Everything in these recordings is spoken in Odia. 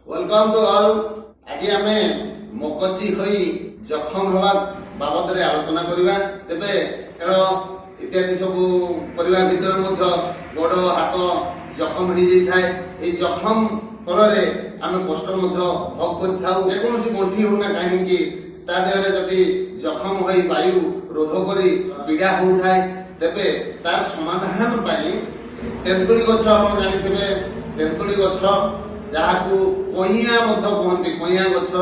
Welcome to all. ଆଜି ଆମେ ମକଚି ହୋଇ ଜଖମ ହେବା ବାବଦରେ ଆଲୋଚନା କରିବା। ତେବେ ଖେଳ ଇତ୍ୟାଦି ସବୁ କରିବା ଭିତରେ ମଧ୍ୟ ଗୋଡ଼ ହାତ ଜଖମ ହେଇଯାଇଥାଏ। ଏଇ ଜଖମ ଫଳରେ ଆମେ କଷ୍ଟ ମଧ୍ୟ ଭୋଗ କରିଥାଉ। ଯେକୌଣସି ଗଣ୍ଠି ହେଉନା କାହିଁକି, ତା ଦେହରେ ଯଦି ଜଖମ ହୋଇ ବାୟୁ ରୋଧ କରି ପୀଡ଼ା ହେଉଥାଏ, ତେବେ ତାର ସମାଧାନ ପାଇଁ ତେନ୍ତୁଳି ଗଛ, ଆପଣ ଜାଣିଥିବେ ତେନ୍ତୁଳି ଗଛ, ଯାହାକୁ କଇଁଆ ମଧ୍ୟ କୁହନ୍ତି, କଇଁଆ ଗଛ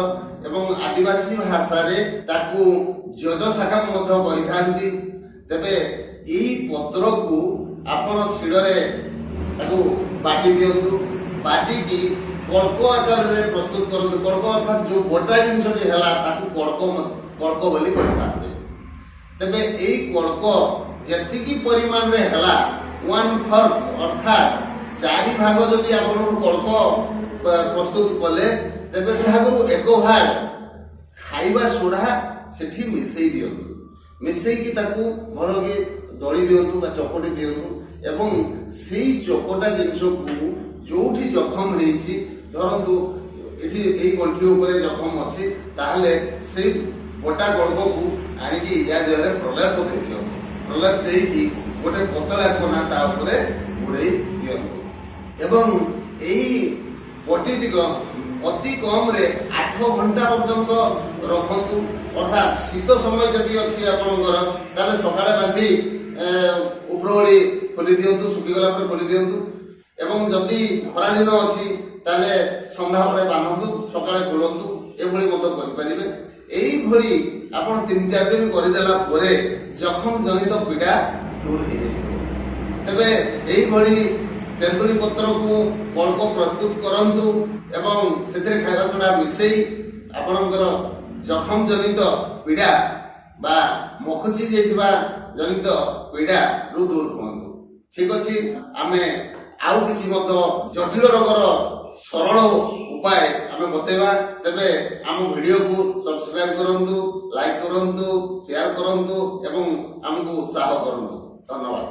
ଏବଂ ଆଦିବାସୀ ଭାଷାରେ ତାକୁ ଜଜ ଶାଖା ମଧ୍ୟ କହିଥାନ୍ତି। ତେବେ ଏଇ ପତ୍ରକୁ ଆପଣ ଶିଳରେ ତାକୁ ବାଟି ଦିଅନ୍ତୁ। ବାଟିକି କଳ୍କ ଆକାରରେ ପ୍ରସ୍ତୁତ କରନ୍ତୁ। କଳ୍କ ଅର୍ଥାତ୍ ଯୋଉ ବଟା ଜିନିଷଟି ହେଲା, ତାକୁ କଳ୍କ ବୋଲି କହିଥାନ୍ତି। ତେବେ ଏଇ କଳ୍କ ଯେତିକି ପରିମାଣରେ ହେଲା, 1/4 ଅର୍ଥାତ୍ ଚାରି ଭାଗ ଯଦି ଆପଣଙ୍କୁ କଳ୍କ ପ୍ରସ୍ତୁତ କଲେ, ତେବେ ତାହାକୁ ଏକ ଭାଗ ଖାଇବା ସୋଢା ସେଠି ମିଶେଇ ଦିଅନ୍ତୁ। ମିଶେଇକି ତାକୁ ଭଲକି ଦଳି ଦିଅନ୍ତୁ ବା ଚକଟି ଦିଅନ୍ତୁ ଏବଂ ସେଇ ଚକଟା ଜିନିଷକୁ ଯୋଉଠି ଜଖମ ହେଇଛି, ଧରନ୍ତୁ ଏଠି ଏଇ ଗଣ୍ଠି ଉପରେ ଜଖମ ଅଛି, ତାହେଲେ ସେଇ ବଟା କଳ୍କକୁ ଆଣିକି ୟା ଦେହରେ ପ୍ରଲେପ ଦେଇ ଦିଅନ୍ତୁ। ପ୍ରଲେପ ଦେଇକି ଗୋଟେ ପତଳା କନା ତା ଉପରେ ଗୁଡ଼େଇ ଦିଅନ୍ତୁ ଏବଂ ଏଇ ପଟିଟିକ ଅତି କମରେ 8 ଘଣ୍ଟା ପର୍ଯ୍ୟନ୍ତ ରଖନ୍ତୁ। ଅର୍ଥାତ୍ ଶୀତ ସମୟ ଯଦି ଅଛି ଆପଣଙ୍କର, ତାହେଲେ ସକାଳେ ବାନ୍ଧି ଉପରଓଳି ଖୋଲି ଦିଅନ୍ତୁ, ଶୁଖିଗଲା ପରେ ଖୋଲି ଦିଅନ୍ତୁ। ଏବଂ ଯଦି ଖରାଦିନ ଅଛି, ତାହେଲେ ସନ୍ଧ୍ୟାବେଳେ ବାନ୍ଧନ୍ତୁ, ସକାଳେ ଖୋଲନ୍ତୁ, ଏଭଳି ମଧ୍ୟ କରିପାରିବେ। ଏଇଭଳି ଆପଣ 3-4 ଦିନ କରିଦେଲା ପରେ ଜଖମ ଜନିତ ପୀଡ଼ା ଦୂର ହେଇଯାଇଥିବ। ତେବେ ଏଇଭଳି ତେନ୍ତୁଳି ପତ୍ରକୁ କଳ୍କ ପ୍ରସ୍ତୁତ କରନ୍ତୁ ଏବଂ ସେଥିରେ ଖାଇବା ସୋଡ଼ା ମିଶେଇ ଆପଣଙ୍କର ଜଖମ ଜନିତ ପୀଡ଼ା ବା ମକଚି ଯାଇଥିବା ଜନିତ ପୀଡ଼ାରୁ ଦୂର ହୁଅନ୍ତୁ। ଠିକ ଅଛି, ଆମେ ଆଉ କିଛି ମଧ୍ୟ ଜଟିଳ ରୋଗର ସରଳ ଉପାୟ ଆମେ ବତେଇବା। ତେବେ ଆମ ଭିଡ଼ିଓକୁ ସବସ୍କ୍ରାଇବ କରନ୍ତୁ, ଲାଇକ୍ କରନ୍ତୁ, ସେୟାର କରନ୍ତୁ ଏବଂ ଆମକୁ ଉତ୍ସାହ କରନ୍ତୁ। ଧନ୍ୟବାଦ।